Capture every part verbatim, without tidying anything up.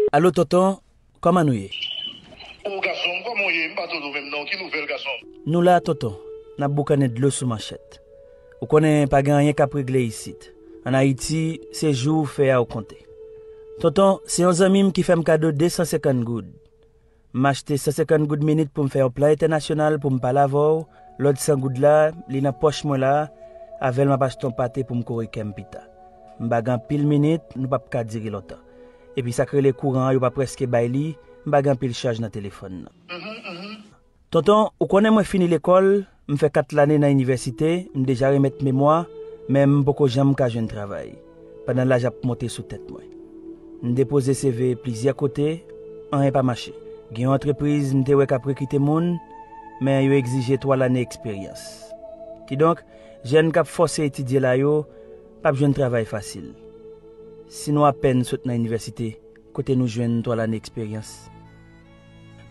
Alo, tonton, kòman nou ye? O, gason m, kòman w ye? M pa tande w menm non. Ki nouvèl, gason m? Nou la, tonton. N ap boukannen dlo sou manchèt. Ou konnen pa gen anyen k ap regle isit. Ann Ayiti, se jou ou fè a ou konte. Tonton, se yon zanmi m ki fè m kado de san senkant goud. M achte san senkant goud minit pou m fè yon plan entènasyonal pou m pale avè w. Lòt san goud la, li nan pòch mwen la. Avè l, m ap achte yon pate pou m kore kè m pita. M pa gen anpil minit, nou p ap ka dire lontan. Epi sa k rele kouran an, yo pa prèske bay li, m pa gen anpil chaj nan telefòn nan. Tonton, ou konnen mwen fini lekòl, m fè kat lane nan inivèsite, m deja remèt memwa, men m poko janm ka jwenn travay, pandan laj ap monte sou tèt mwen. M depoze C V plizyè kote, anyen pa mache. Gen yon antrepriz m te wè k ap rekite moun, men yo egzije twa lane eksperyans. Kidonk, jèn k ap fòse etidye la yo p ap jwenn travay fasil. Si nou apèn sot nan inivèsite, kote nou jwenn twa lane eksperyans?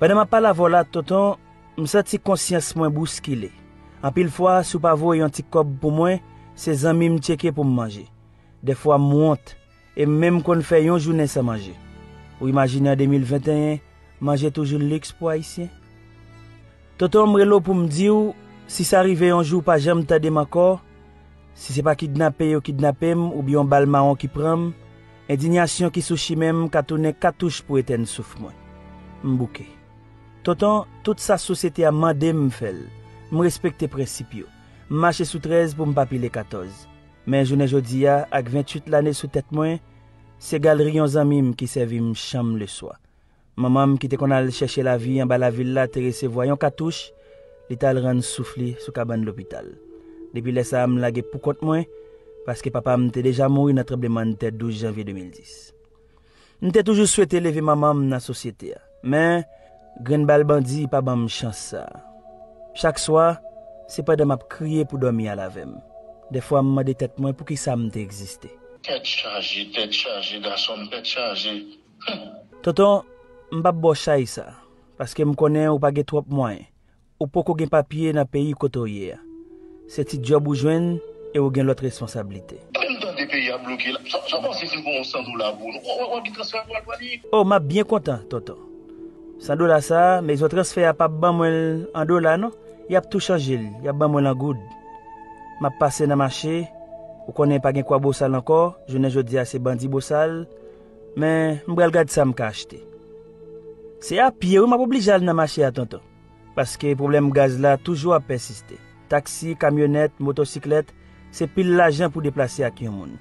Pandan m ap pale avè w la, tonton, m santi konsyans mwen bouskile. Anpil fwa, si w pa voye yon ti kòb pou mwen, se zanmi m tcheke pou m manje. Dèfwa, m wont, e m menm konn fè yon jounen san manje. Ou imajine an de mil venteyen, manje toujou liks pou Ayisyen? Tonton, m rele w pou m di w, si sa rive yon jou w pa janm tande m ankò, si se pa kidnape yo kidnape m oubyen yon bal mawon ki pran m, endinyasyon ki sou chimen m ka tounen katouch pou etèn souf mwen. M bouke. Tonton, tout sa sosyete a mande m, m fè l. M respekte prensip yo. M mache sou trèz pou m pa pile katòz. Men jounen jodi a, ak venntuit lane sou tèt mwen, se galri yon zanmi m ki sèvi m chanm leswa. Manman m ki te konn al chèche lavi anba lavil la te resevwa yon katouch, li t al rann souf li sou kabann lopital. Depi lè sa a, m lage poukont mwen, paske papa m te deja mouri nan tranblemanntè douz janvye de mil dis. M te toujou swete leve manman m nan sosyete a, men grenn bal bandi pa ban m chans sa a. Chak swa, se pandan m ap kriye pou dòmi al avè m. Dèfwa, m mande tèt mwen poukisa m te egziste. Tèt chaje, tèt chaje, gason m, tèt chaje. Tonton, m p ap ba w chay sa, paske m konnen ou pa gen twòp mwayen. Ou poko gen papye nan peyi kote w ye a. Se ti djòb ou jwenn e ou gen lòt responsablite. Menm tande peyi a bloke la, sa, sa w panse si m pran yon san dola pou ou? W, w, w ap gen transfè pou al pran li? O, m ap byen kontan, tonton. San dola sa a, mezon transfè a p ap ban mwen l an dola non. Y ap tou chanje l, y ap ban mwen l an goud. M ap pase nan mache, ou konnen pa gen kwa bosal ankò, jounen jodi a se bandi bosal, men m pral gad sa m ka achte. Se a pye wi m ap oblije al nan mache a, tonton. Paske pwoblèm gaz la toujou ap pèsiste. Taksi, kamyonèt, motosiklèt, se pil lajan pou deplase ak yon moun.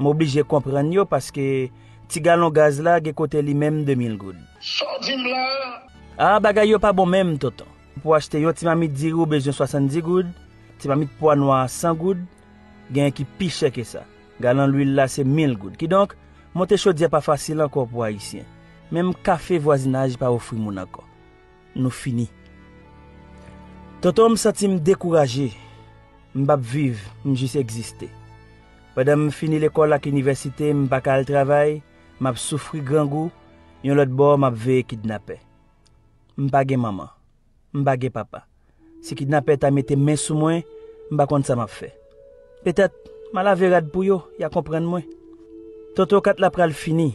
M oblije konprann yo paske ti galon gaz la gen kote li menm de mil goud. Sa w di m la a? A, bagay yo pa bon menm, tonton. Pou achte yon ti mamit diri ou bezwen swasanndis goud, ti mamit pwa nwa a san goud, genyen ki pi chè ke sa. Galon lwil la se mil goud. Kidonk, monte chodyè pa fasil ankò pou Ayisyen. Menm kafe vwazinaj pa ofri moun ankò. Nou fini. Tonton, m santi m dekouraje. M p ap viv, m jis egziste. Pandan m fini lekòl ak inivèsite, m pa ka al travay, m ap soufri grangou, yon lòt bò, m ap veye kidnapè. M pa gen manman. M pa gen papa. Si kidnapè ta mete men sou mwen, m pa konn sa m ap fè. Petèt, m a lave rad pou yo, y a konprann mwen. Tonton, kat la pral fini.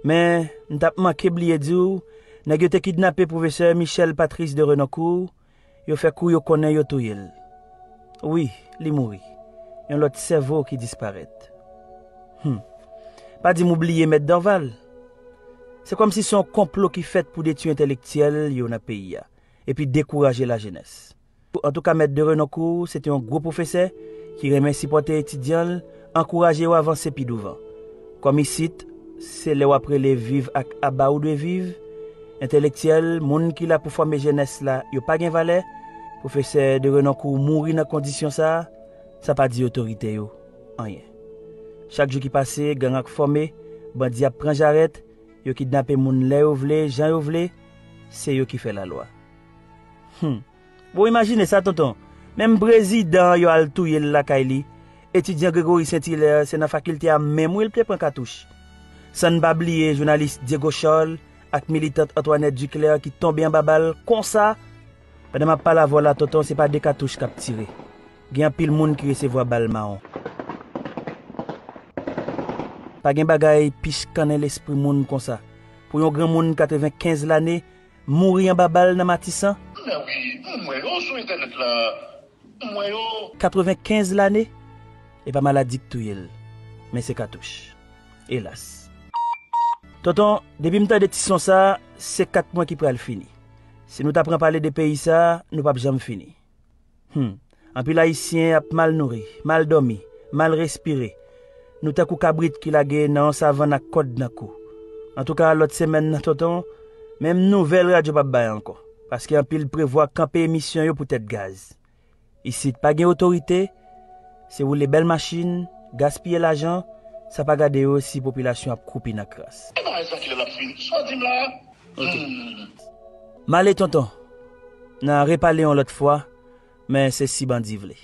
Men, m t ap manke bliye di w, nèg yo te kidnape pwofesè Michel Patrice de Renoncourt, yo fè kou yo konnen yo touye l. Wi, li mouri. Yon lòt sèvo ki disparèt. Hum. Pa di m ou bliye Mèt Dorval. Se kòmsi se yon konplo ki fèt pou detwi entèlektyèl yo nan peyi a, epi dekouraje lajenès. Antouka, Mèt de Renoncourt, se te yon gwo pwofesè ki renmen sipòte etidyan l, ankouraje yo avanse pi douvan. Kòm isit, se lè w ap rele viv ak aba ou dwe viv, entèlektyèl, moun ki la pou fòme jenès la, yo pa gen valè, pwofesè de Renoncourt mouri nan kondisyon sa a, sa pa di otorite yo anyen. Chak jou ki pase, gang ap fòme, bandi ap pran jarèt, yo kidnape moun lè yo vle, jan yo vle, se yo ki fè lalwa. Hum. Bon, imajine sa, tonton. Menm prezidan an yo al touye l lakay li. Etidyan Gregory Saint Hilaire, se nan fakilte a menm wi l te pran katouch. San n pa bliye jounalis Diego Charles ak militant Antoinette Duclair ki tonbe anba bal konsa. Pandan m ap pale avè w la, tonton, se pa de katouch k ap tire. Gen anpil moun ki resevwa bal mawon. Pa gen bagay pi chikannen lespri moun konsa. pou yon granmoun katrevenkenz lane mouri anba bal nan Matisan? Men wi, m wè yo sou entènèt la. M wè yo. Katrevenkenz lane? E pa maladi k touye l, men se katouch. Elas. Tonton, depi m tande ti son sa, se kat mwen ki pral fini. Si nou ta pran pale de peyi sa, nou p ap janm fini. Hmm. Anpil Ayisyen ap mal nouri, mal dòmi, mal respire. Nou tankou kabrit ki lage nan yon savann ak kòd nan kou. Antouka, lòt semèn nan, tonton, menm nouvèl radyo p ap bay ankò. Paske anpil prevwa kanpe emisyon yo poutèt gaz. Isit pa gen otorite, se woule bèl machin, gaspiye lajan, sa pa gade yo si popilasyon ap kwoupi nan kras. E bagay sa kilè l ap fini? Sa w di m la? Ok. M ale, tonton. N a repale yon lòt fwa, men se si bandi vle.